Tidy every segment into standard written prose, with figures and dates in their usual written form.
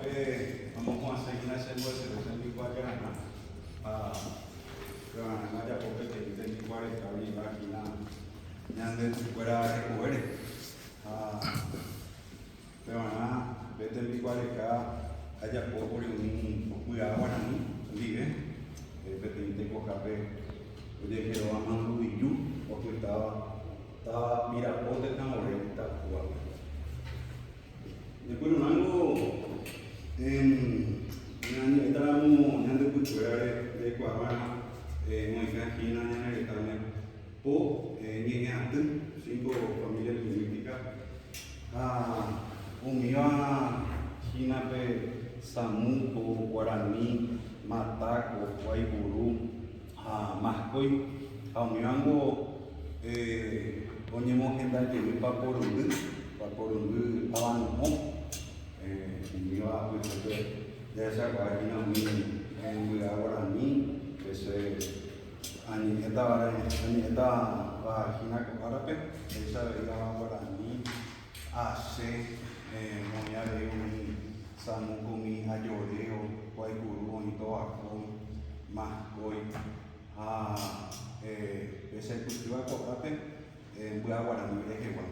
Ko'ápe amohu'ãse hína che mbo'esyry tembikuaajarã ha pevarãme ajapo peteĩ tembikuaareka oñe'ẽva hína ñande ypykuéra rekovére. Ha pevarã pe tembikuaareka ajapókuri umi vy'a guarani ndive peteĩ tekohápe ojeheróva Mandu'iju opytáva táva Pirapo tetãvore Itapúape. Ñepyrũrãngo ñañe'ẽtaramo ñande ypykuérare jaikuaava'erã oĩha hína ñane retãme po ñe'ẽ aty, cinco familia lingũística, ha umíva hína pe Samúko, Guarani, Matáko, Guaiguru, ha Mahkói, ha umívango oñemohenda jey paporundy, paporundy avano'õ, umíva apytépe jahechakuaa hína umi mby'a guarani, hese añe'ẽtava añe'ẽtava hína ko árape, péicha avei ava guarani, Ache, oĩ avei umi Samúko, umi Ayoreo, Guaikuru, oĩ Tobacó, Mahkói ha pe che aipyhýva ko'ápe Mbya Guarani rehegua.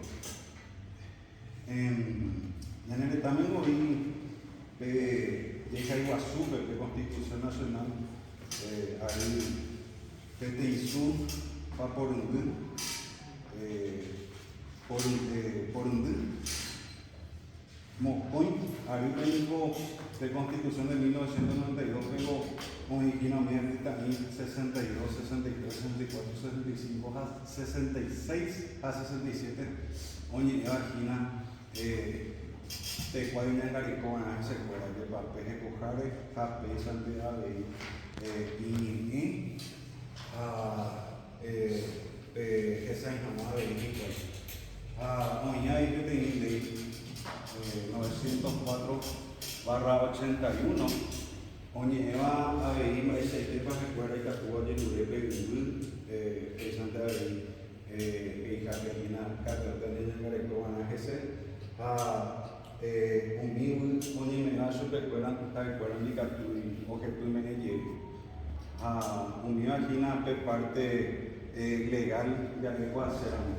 Ñane retãme oĩ pe jehai guasúpe pe Constitución Nacional ary peteĩsu paporundy. Porundy mokõi arýpe niko pe Constitución de 1992 pego oĩ hína umi atyta'i 62, 63, 64, 65 ha 66 ha 67 oñe'ẽva hína tekuái oñangareko va'erã hesekuéra, jepa pe hekoháre ha péichante avei iñe'ẽ ha pe hesãi hag̃ua avei hikuái. Ha oĩ avei peteĩ léi 904/81 oñe'ẽva avei mba'eichaitépa ha'ekuéra ikatúva ojerure pe yvy, péichante avei he'ihápe hína katuete oñeñangareko va'erã hese ha umi yvy oñeme'ẽva chupekuéra ha'ekuéra ndikatúi ohepyme'ẽ jey. Ha umíva hína pe párte legál ja'ekuaaséramo.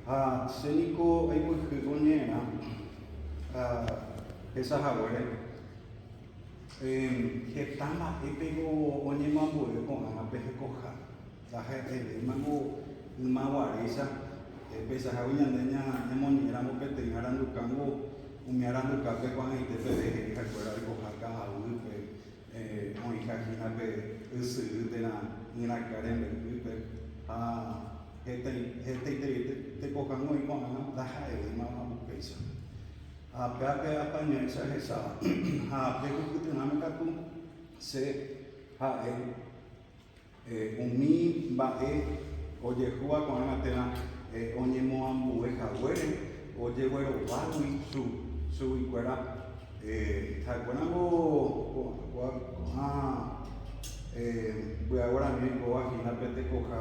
Ha che niko aipyhy ko ñe'ẽrã ha hesa haguére heta mba'épeko oñemoambue ko'ág̃a pe hekoha. Ndaha'evéimango yma guaréicha, peichahágui ñande ñamoñe'ẽramo peteĩ arandukángo umi arandukápe ko'ag̃aite peve he'i ha'ekuéra oikoha ka'aguýpe. Oĩha hína pe ysyry térã yraka rembe'ýpe ha hetaiterei tekoha oĩ ko'ág̃a ndaha'evéimava upéicha. Ha péape apañuãicha ahecháva ha pe hupytyrãme katu che ha'e Umi mba'e ojehúva ko'ág̃a térã oñemoambue haguére ojeguerovágui chuguikuéra, ha'ekuérango ko'ã mbya guarani oikóva hína pe tekoha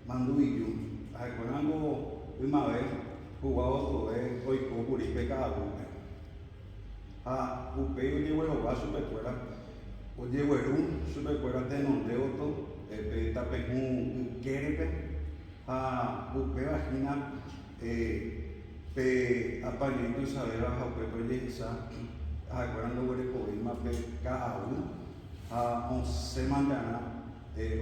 mandu'iju, ha'ekuérango ymave hugua gotove oiko kuri pe ka'aguýpe. Ha upéi ojeguerova chupekuéra, ojegueru chupekuéra tenonde gotyo pe tapehũ ykérepe, ha upéva hína pe apañuãi tuichavéva ha upépe ojehecha ha'ekuéra ndoguerekovéima pe ka'aguy ha osẽ mante'arã,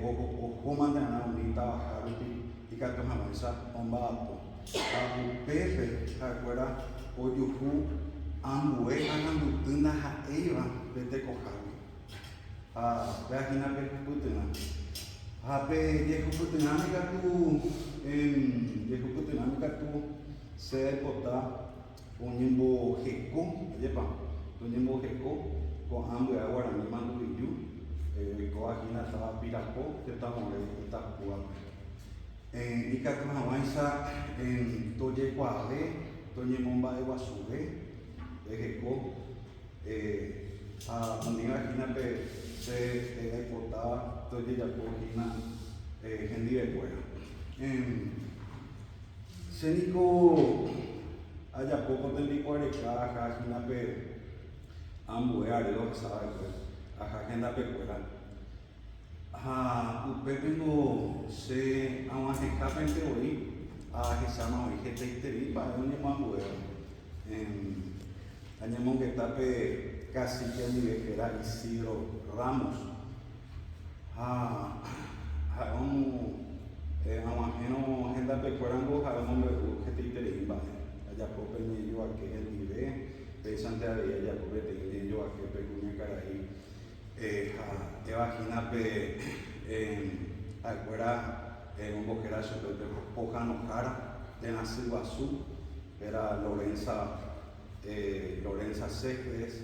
oho mante'arã umi tavaha rupi ikatu hag̃uáicha omba'apo. Ha upépe ha'ekuéra ojuhu ambue aranduty ndaha'éiva pe tekohágui. Ha péva hína pe jehupytyrã. Ha pe jehupytyrãme katu, jehupytyrãme katu che aipota oñemboheko, ajépa, toñemboheko ko'ã mbya guarani mandu'iju oikóva hína táva Pirapó tetãvore Itapúape. Ikatu hag̃uáicha tojekuaave, toñemomba'eguasuve pe heko ha umíva hína pe che aipotáva tojejapo hína hendivekuéra. Che niko ajapo ko tembikuaareka ha hína pe. Ambue ary ohasa va'ekue aha hendapekuéra. Ha upépengo che ag̃uahẽhápente voi ahecháma oĩ hetaiterei mba'e oñemoambuéva. Añemongeta pe cacique ndive héra Isidro Ramos. Ha ha'e ag̃uahẽrõ hendapekuérango ha'e omombe'u hetaiterei mba'e. Ajapo pe ñe'ẽjoake hendive, péichante avei ajapo peteĩ ñe'ẽjoake pe kuñakarai ha Eva hína pe ha'ekuéra ombohéra chupe pe pohãnohára térã sy guasu, héra Lorenza Lorenza Céspedes.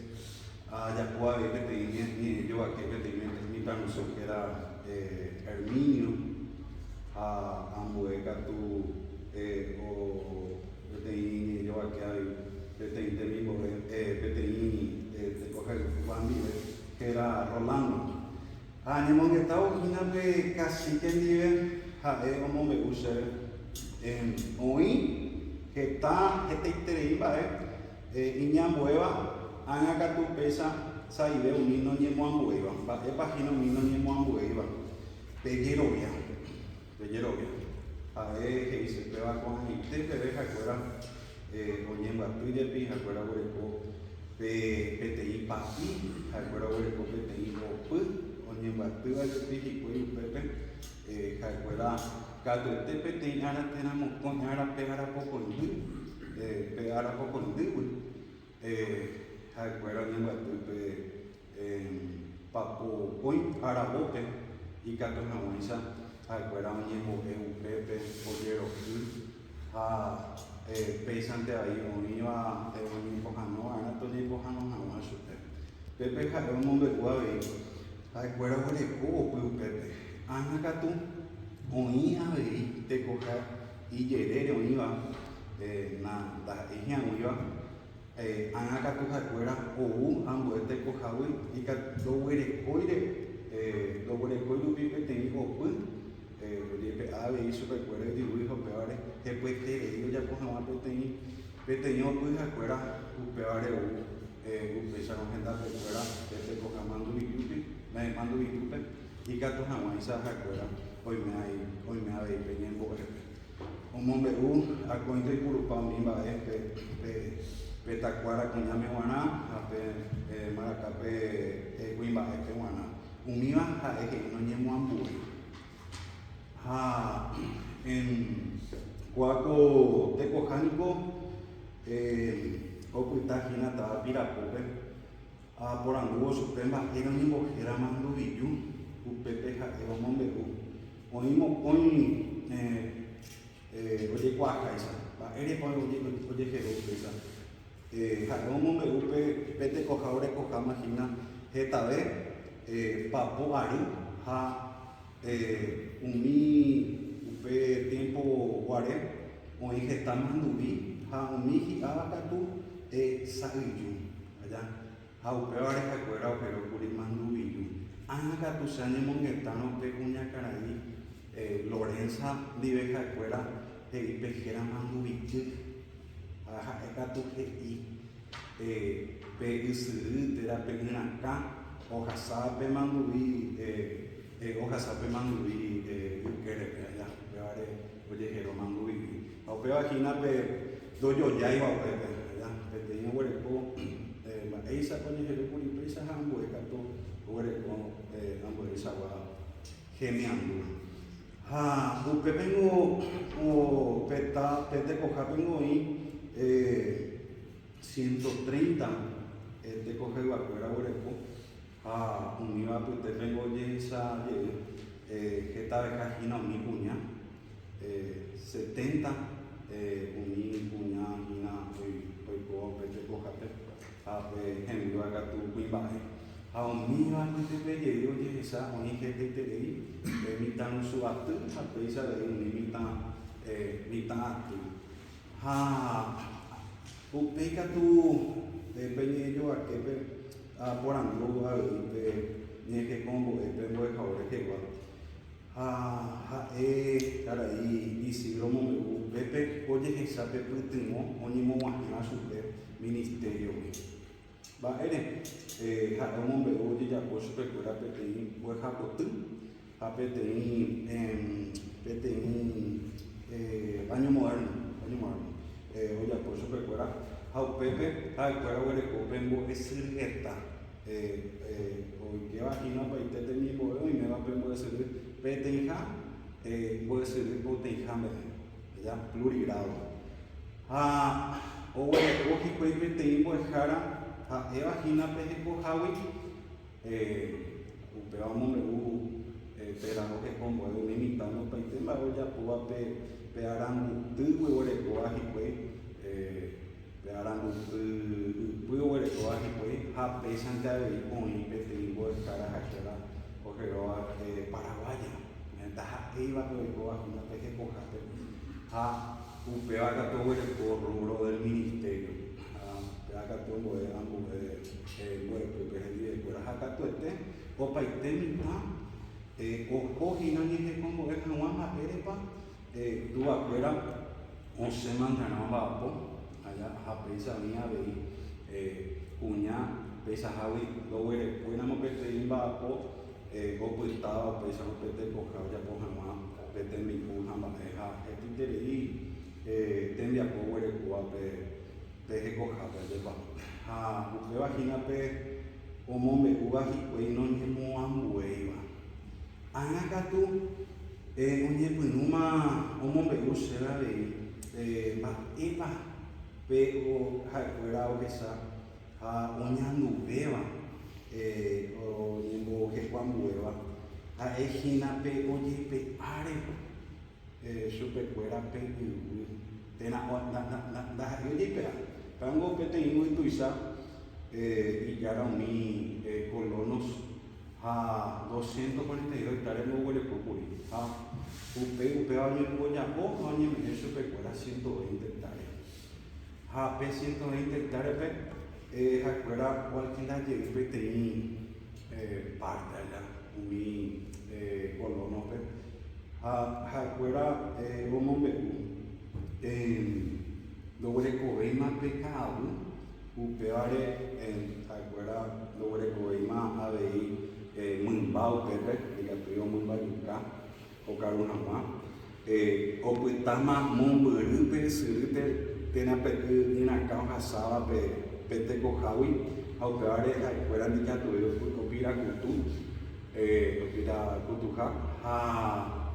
Ajapo avei peteĩ ñe'ẽjovake peteĩ mitãrusu héra Herminio ha ambue katu peteĩ ñe'ẽjovake avei peteĩ temimbo'e peteĩ tekohayhúva ndive héra Rolando. Ha añemongetávo hína pe cacique ndive ha'e omombe'u chéve oĩ heta hetaiterei mba'e Iñambuéva, ág̃a katu péicha sa'ive umi noñemoambuéiva. Mba'épa hína umi noñemoambuéiva? Pe jerovia. Pe jerovia. Ha'e he'ise péva ko'ag̃aite peve ha'ekuéra oñembyaty jepi, ha'ekuéra oguereko pe peteĩ pa'i, ha'ekuéra oguereko peteĩ opy oñembyatýva jepi hikuái upépe, ha'ekuéra katuete peteĩ ára térã mokõi ára pe ára pokõindy, pe ára pokõindýgui ha'ekuéra oñembyaty pe papokõi aravópe ikatu hag̃uáicha ha'ekuéra oñembo'e upépe ojeroky ha péichante avei oĩva oñepohãno va'erã toñepohãno hag̃ua chupe. Pépe ha'e omombe'u avei ha'ekuéra oguereko opy upépe. Ág̃a katu oĩ avei tekoha ijerére oĩva na ndaha'éi hi'ag̃uíva, ág̃a katu ha'ekuéra ou ambue tekohágui ndoguerekóire ndoguerekói rupi peteĩ opy ojepe'a avei chupekuéra ijyvy ha upévare hepyeterei ojapo hag̃ua peteĩ peteĩ opy ha'ekuéra upévare ou upéicharõ hendapekuéra pe tekoha manduvijúpe manduvijúpe ikatu hag̃uáicha ha'ekuéra oime oime avei pe ñembo'épe. Omombe'u akóinte oipurupa umi mba'e pe pe pe takuára kuñáme g̃uarã ha pe maraka pe kuimba'épe g̃uarã. Umíva ha'e he'i noñemoambue. Ha en kóa ko tekoha niko opyta hína táva Pirapópe. Aporandúvo chupe mba'ére oñembohéra Manduviju, upépe ha'e omombe'u oĩ mokõi ojekuaaháicha. Mba'érepa ojehero upéicha? Ha'e omombe'u pe tekoha orekoháma hína hetave papo ary ha umi upe tiémpo guare oĩ heta manduvi ha umi hi'áva katu sa'yju. Aja, ha upévare ha'ekuéra oherókuri manduviju. Ág̃a katu che añemongetárõ pe kuñakarai Lorenza ndive ha'ekuéra he'i pe héra manduvity, ha ha'e katu he'i pe ysyry térã pe yrakã ohasa pe manduvi ohasa pe manduvi ykérepe aja, upévare ojehero manduvity. Ha upéva hína pe ndojojáiva upépe, aja, peteĩ oguereko mba'éichapa ojeheru kuri upéicha ha ambue katu oguereko ambueichagua hemiandu. Ha upépe ningo pe pe tekohápe ningo oĩ 130 tekohayguakuéra oguereko ha umíva apytépe ningo ojehecha jey hetaveha hína umi kuña. 70 umi kuña hína oikóva upe tekohápe ha pe hembýva katu kuimba'e. Ha umíva apytépe jey ojehecha oĩ hetaiterei pe mitãrusu aty ha péicha avei umi mitã mitã aty. Ha upéi katu pe ñe'ẽjovaképe aporandu avei pe ñehekombo'e pe mbo'ehao rehegua. Ha ha'e karai Isidro omombe'u upépe ojehecha pe pytyvõ oñemog̃uahẽva chupe ministériogui. Mba'ére? Ha'e omombe'u ojejapo chupekuéra peteĩ mbo'ehakoty ha peteĩ peteĩ baño moderno, baño moderno ojapo chupekuéra ha upépe ha'ekuéra oguereko pe mbo'esyryeta oikéva hína opaite temimbo'e oiméva pe mbo'esyry peteĩha mbo'esyry poteĩha mba'e, ja plurigrado. Ha oguereko hikuái peteĩ mbo'ehára ha'éva hína pe hekohágui, upéva omombe'u térã ohekombo'e umi mitãme opaite mba'e ojapóva pe pe arandutýgui oguerekóva hikuái, pe aranduty ypy oguerekóva hikuái ha péichante avei oĩ peteĩ mbo'ehára ha'ekuéra oheróva paraguaya, ndaha'éiva pe oikóva hína pe hekohápe ha Upéva katu oguereko rubro del ministerio, ha upéva katu ombo'e ambue mbo'epýpe hendivekuéra. Ha katuete opaite mitã oho hína oñehekombo'e hag̃ua mba'érepa tuvakuéra osẽ manterã omba'apo ha péicha oĩ avei kuña peichahágui ndoguerekóiramo peteĩ mba'apo opytáva upéicharõ pe tekoha ojapo hag̃ua pe tembi'u ha mba'e ha hetaiterei tembiapo oguerekóva pe pe hekohápe ajépa. Ha upéva hína pe omombe'úva hikuái noñemoambuéiva. Ág̃a katu oñepyrũma omombe'u chéve avei mba'épa pe ha'ekuéra ohecha Ha oñanduvéva oñembohekuambuéva ha'e hína pe ojepe'áre chupekuéra pe yvy, térã ndaha'éi ojeipe'a. Pévango peteĩ yvy tuicha ijára umi colonos ha doscientos cuarenta y dos hectárea oguereko kuri, ha upéi upéva oñemboja'o ha oñeme'ẽ chupekuéra ciento veinte hectárea. Ha pe 120 hectáreape ha'ekuéra oalkila jey peteĩ párte aja umi kolónope. Ha ha'ekuéra omombe'u ndoguerekovéima pe ka'aguy, upévare ha'ekuéra ndoguerekovéima avei mymba upépe, ikatúi omymbajuka. Okaru hag̃ua, opytáma mombyry pe ysyry térã pe y irakã ohasáva pe tekohágui ha upévare ha'ekuéra ndikatuvéi opirakutu, opirakutuha ha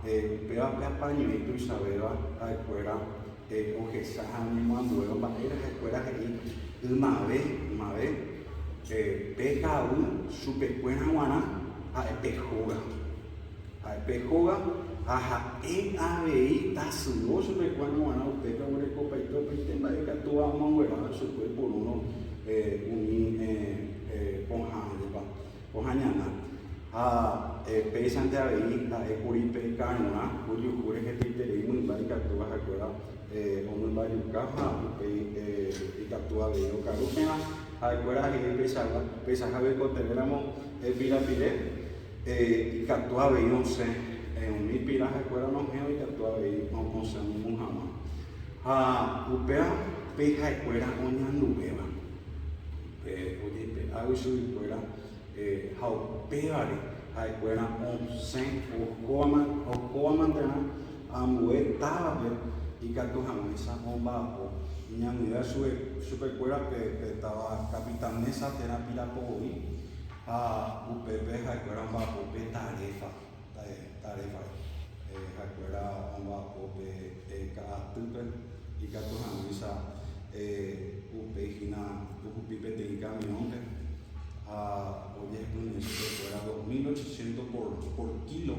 upéva pe apañuãi tuichavéva ha'ekuéra ohecha ha oñemoambuéva mba'ére ha'ekuéra he'i ymave, ymave pe ka'aguy chupekuéra g̃uarã ha'e pe hóga. Ha'e pe hóga ha ha'e avei tasyo chupekuéra g̃uarã upépe oguerekopaite opaite mba'e ikatúva omongueráva chupe oiporúrõ umi pohã jepa, pohã ñana. Ha péichante avei ha'e kuri pe karurã ojuhúre hetaiterei mymba ikatúva ha'ekuéra omymbajuka ha upéi ikatu avei okaru térã ha'ekuéra he'i peichagua, peichahágui oikotevẽramo pirapire. Ikatu avei osẽ umi pira ha'ekuéra nohẽva ikatu avei osẽ oñemu hag̃ua. Ha upéva pe ha'ekuéra oñanduvéva, pe ojeipe'águi chuguikuéra ha upévare ha'ekuéra osẽ ohóva manterã ambue távape ikatu hag̃uáicha omba'apo iñag̃uivéva chupekuéra pe táva Capitán Meza térã Pirapovo'i. Ha upépe ha'ekuéra omba'apo pe taréfa, taréfare. Ha'ekuéra omba'apo pe ka'atýpe ikatu hag̃uáicha upéi hína ohupi peteĩ kamiónpe ha ojehepyme'ẽ chupekuéra 2800 por kílo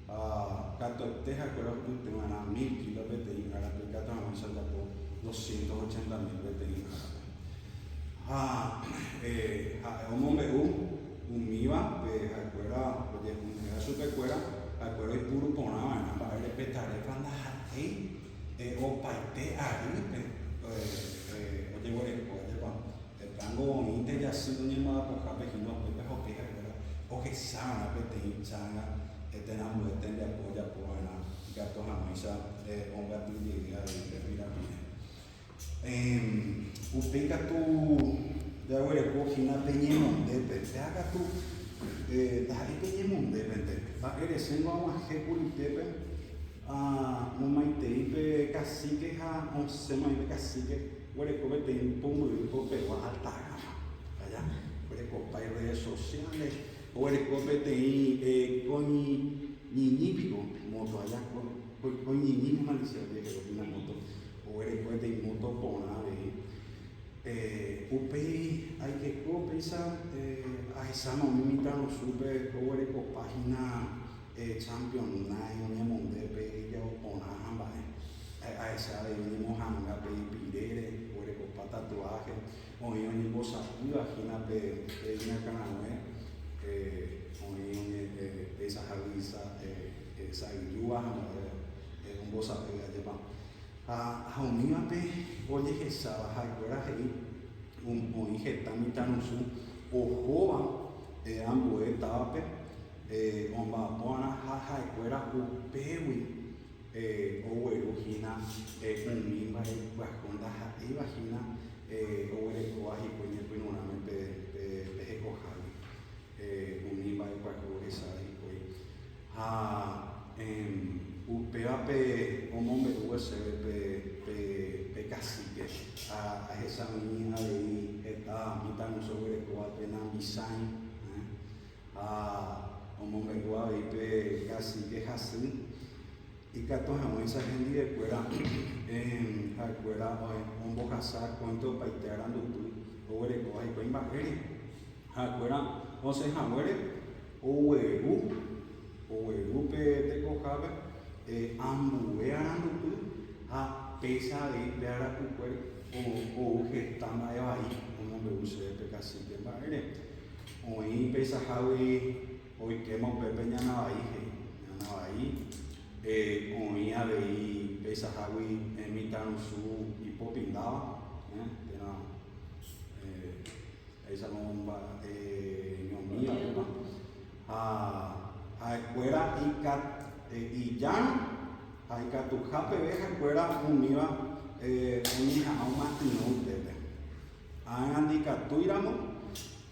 ha katuete ha'ekuéra ohupytyva'erã mil kílo peteĩ árape ikatu hag̃uáicha ojapo doscientos ochenta mil peteĩ árape. Ha ha'e omombe'u umíva pe ha'ekuéra ojehuntea chupekuéra, ha'ekuéra oipuru porã va'erã mba'ére pe taréfa ndaha'éi opaite arýpe ojeguereko ajépa. Heta oĩnte jasy oñemba'apohápe hína upépe ha upéi ha'ekuéra ohecha va'erã peteĩ chánga térã ambue tembiapo ojapo va'erã ikatu hag̃uáicha ombyaty jey avei pe pirapire. Upéi katu Jaguereko hína pe ñemondépe, péva katu ndaha'éi pe ñemondépente. Mba'e resẽngo ag̃uahẽ kurupépe, momaitei pe kasíke ha osẽma oĩ pe kasíke oguereko peteĩ pumbyry popegua alta gama. Aja, oguerekopa irredes sociales, oguereko peteĩ koñiñi piko moto aja, koñiñi malicia ojehero hína moto, oguereko peteĩ moto porã avei. Upéi aikeko péicha ahecháma umi mitãrusúpe oguerekopa hína Champion Nine oñemonde pe ijao porã ha mba'e. Ahecha avei oñemoha'anga pe ipirére, oguerekopa tatuaje, oĩ oñembosa'ýva hína pe iñakãrague, oĩ peichahágui sa'yjúva ha mba'e ombosa'y ajépa. Ha umívape ojehecháva ha'ekuéra he'i oĩ heta mitãrusu ohóva ambue távape omba'apo'arã ha ha'ekuéra upégui ogueru hína umi mba'e pyahu ndaha'éiva hína oguerekóva hikuái ñepyrũrãme pe hekohágui umi mba'e pyahu ohecháva hikuái. Ha upévape omombe'u chéve pe kasíke. Ha ahechami avei heta mitãrusu oguerekóva pe nambisãi. Ha omombe'u avei pe kasíke hasy ikatu hag̃uáicha hendivekuéra ha'ekuéra ombohasa akóinte opaite arandupy oguerekóva hikuái mba'ére. Ha'ekuéra osẽ haguére Ogueru, ogueru pe tekohápe ambue arandupy ha péicha avei pe arapykuére ou heta mba'e vai omombe'u chéve pe kasíke mba'ére. Oĩ peichahágui oikéma upépe ñana vai he'i, ñana vai oĩ avei peichahágui mitãrusu ipopindáva térã Péicharõ mba'e ñomi ajépa. Ha ha'ekuéra ijárõ ha ikatuha peve ha'ekuéra umíva oñeha'ã omatyrõ upépe. Ág̃a ndikatúiramo,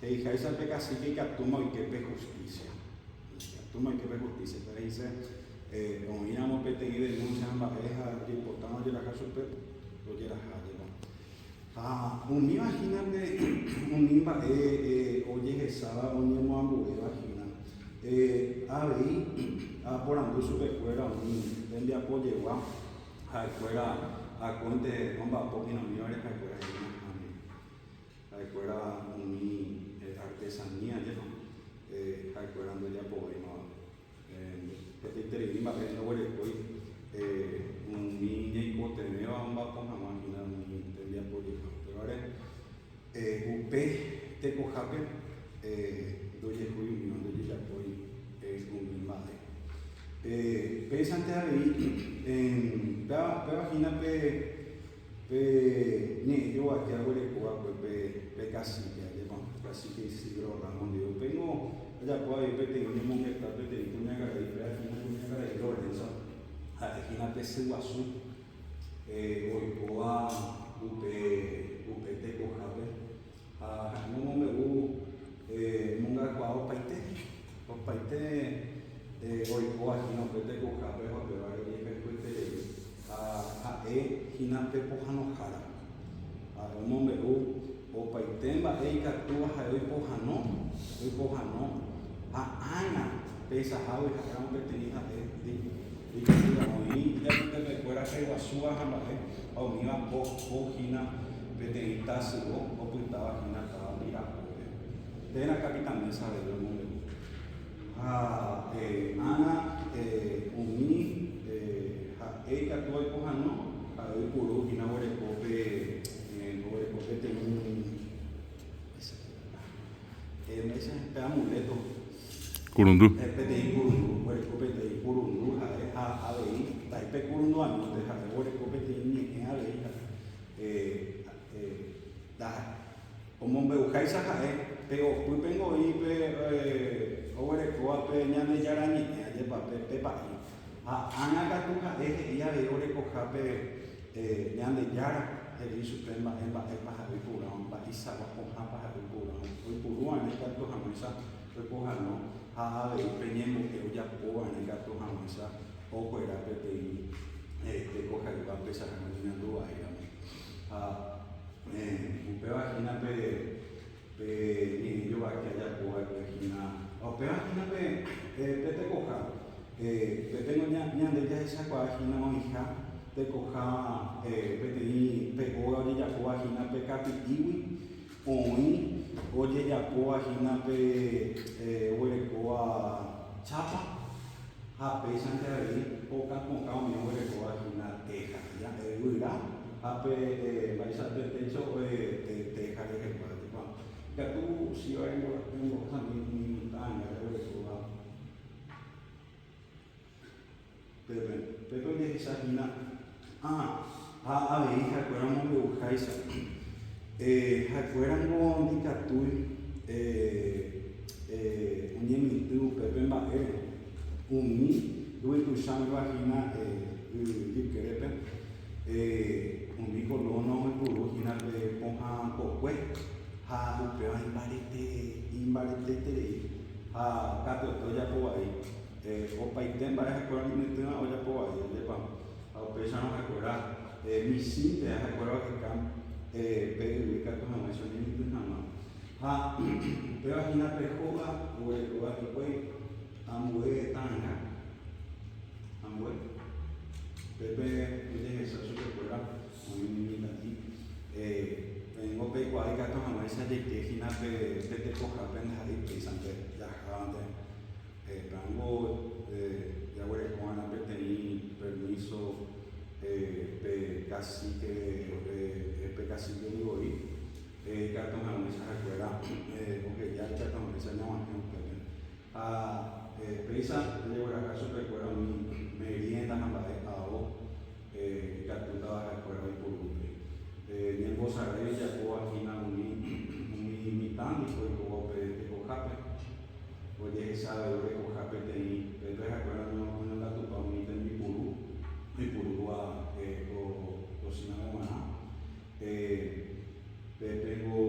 he'iháicha pe kasíke ikatúma oike pe hustísia. Ikatúma oike pe hustísia. Upéva he'ise oĩramo peteĩ denúnsia ha mba'e ha ojeipotárõ ojeraha chupe, ojeraha ajépa. Ha umíva hína pe umi mba'e ojehecháva oñemoambuéva hína. Avei aporandu chupekuéra umi tembiapo jegua ha'ekuéra akóinte omba'apo hína umívare ha'ekuéra he'i nahániri. Ha'ekuéra umi artesanía jepa ha'ekuéra ndojapovéimava. Hetaiterei mba'e ndoguerekói umi ñaikotevẽva omba'apo hag̃ua hína umi tembiapo jegua. Upévare upe tekohápe ndojehúi umíva ndojejapói umi mba'e. Péichante avei péva hína pe Pe ñe'ẽ jovake aguereko va'ekue pe pe kasíke, ajépa, kasíke Isidro Ramos ndive. Upéingo ajapo avei peteĩ ñemongeta peteĩ kuñakarai, péva hína kuñakarai Lorenza, ha'e hína pe sy guasu oikóva upe upe tekohápe. Ha ha'e omombe'u mongakuaa opaite, opaite oikóva hína upe tekohápe ha upévare ojehayhueterei. Ha ha'e hína pe pohãnohára. Ha'e omombe'u opaite mba'e ikatúva ha'e oipohãno, oipohãno ha ág̃a peichahágui ha'éramo peteĩ ha'e ikatúva oĩ ijapytepekuéra hyeguasúva ha mba'e ha umíva oho hína peteĩ tasyvo opytáva hína táva Pirapópe, térã Capitán Meza avei omombe'u. Ha ág̃a umi ha'e ikatu oipohãno, ha'e oipuru hína oguereko oguereko peteĩ pe amuleto. Kurundu. Peteĩ kurundu, oguereko peteĩ kurundu ha'e ha avei ndaha'éi pe kurundu añónte, ha'e oguereko peteĩ ñe'ẽ avei ha'e Omombe'uháicha ha'e, pe opýpengo oĩ pe oguerekóva pe Ñandejára Ñe'ẽ, ajépa, pe pa'i. Ha ág̃a katu ha'e he'i avei orekoha pe Ñandejára. he'i chupe mba'e mba'épa ha'e oiporãva, mba'eichagua pohãpa ha'e oiporãva, oipuru va'erã ikatu hag̃uáicha oipohãno ha avei pe ñembo'e ojapo va'erã ikatu hag̃uáicha okuera peteĩ tekohaygua péicha ha'e oñeñandu vaíramo. Ha upéva hína pe pe ñe'ẽ jovake ajapo va'ekue hína, ha upéva hína pe pe tekoha. Pépe ñande jahechakuaa hína oĩha tekoha peteĩ pe óga ojejapóva hína pe kapi'ígui, oĩ ojejapóva hína pe oguerekóva chápa ha péichante avei pokã pokã umi oguerekóva hína téha, yvyra ha pe mba'éicha pe técho téha rehegua. Ikatu síva rembohasami umi mitã jaguerekóva. Pépe, pépe ojehecha hína ah, ha avei ha'ekuéra omombe'uháicha. Eh, ha'ekuéra ngo ndikatúi eh, eh, oñemitỹ upépe mba'ére. Umi yvytuicha oĩva hína eh, y ykérepe, eh, umi colono oipuru hína pe pohã kokue ha upéva imbarete, imbareteterei ha katuete ojapo vai. Opaite mba'e ha'ekuéra oñemitỹva ojapo vai, ajépa? Ha upéicharõ ha'ekuéra michĩnte ha'ekuéra oheka pe yvy ikatu hag̃uáicha oñemitỹ hag̃ua. Ha upéva hína pe hóga oguerekóva hikuái ambue ta'anga, ambue. Upépe ojehecha chupekuéra oĩ umi mitã'i. Peẽngo peikuaa ikatu hag̃uáicha jaike hína pe tekohápe ndaha'éi péichante jahávante. Rango jaguereko va'erã peteĩ permiso pe cacique pe cacique-gui voi ikatu hag̃uáicha ha'ekuéra oheja ikatu hag̃uáicha ñag̃uahẽ upépe. Ha péicha jajegueraha chupekuéra umi merienda ha mba'e ao ikatútava ha'ekuéra oiporu upéi. Ñembosarái ojapóva hína umi mitãndi oikóva upe tekohápe. Ojehecha avei orekoha peteĩ pépe ha'ekuéra oñongatupa umi tembipuru oipurúva ko kosinape g̃uarã. Pépengo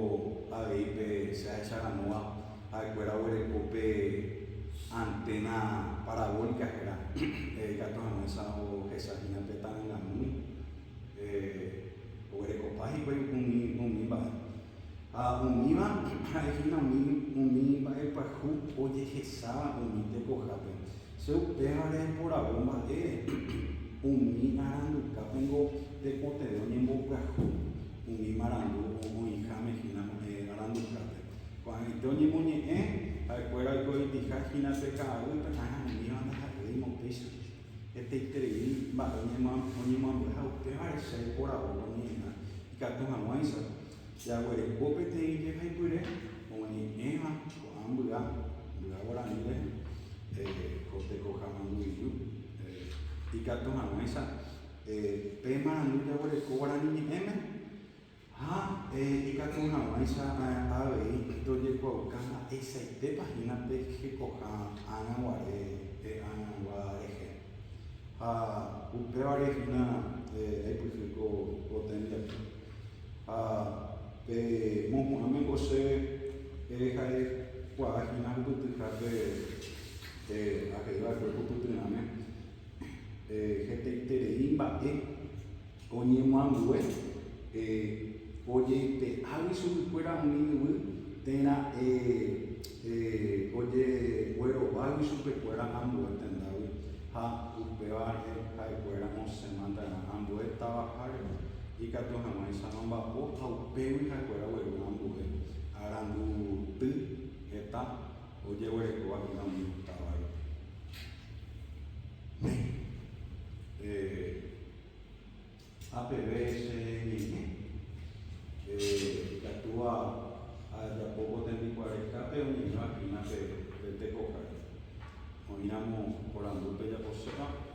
avei pe che ahecharamóva ha'ekuéra oguereko pe antena parabólica héra ikatu hag̃uáicha ohecha hína pe ta'angamýi oguerekopa hikuái umi mba'e. Ha umíva ha'e hína umi umi mba'e pyahu ojehecháva umi tekohápe. Che upévare aiporavo mba'ére umi arandukápengo tekotevẽ oñembopyahu umi marandu oĩháme hína arandukápe. Ko'ag̃aite oñemoñe'ẽ ha'ekuéra oiko'itiha hína pe ka'aguýpe ha umíva ndaha'éima upéicha. Hetaiterei mba'e oñemoambue ha upévare che aiporavo oñe'ẽrã ikatu hag̃uáicha. Jaguereko peteĩ jehaipyre oñe'ẽva ko'ã mbya, mbya guarani rehe, ko tekoha mandu'iju, ikatu hag̃uáicha pe marandu jaguereko guarani ñe'ẽme ha ikatu hag̃uáicha avei tojekuaauka mba'eichaitépa hína pe hekoha ág̃a guare ág̃agua rehe. Ha upévare hína aipyhy ko tembiapo. Ha pe mohu'ãme ko che ha'ekuaa hína hupytyha pe ahe'i va'ekue hupytyrãme hetaiterei mba'e oñemoambue ojeipe'águi chuguikuéra umi yvy térã ojeguerovágui chupekuéra ambue tendágui ha upéva ha'ekuéra osẽ mantarã ambue tavaháre. Ikatu hag̃uáicha omba'apo ha upégui ha'ekuéra ogueru ambue aranduty heta ojeguerekóva hína umi táva rupi. Néi. Apeve che ñe'ẽ ikatúva ajapo ko tembikuaarekápe oñe'ẽva hína pe tekoháre. Oĩramo porandu pejaposéva.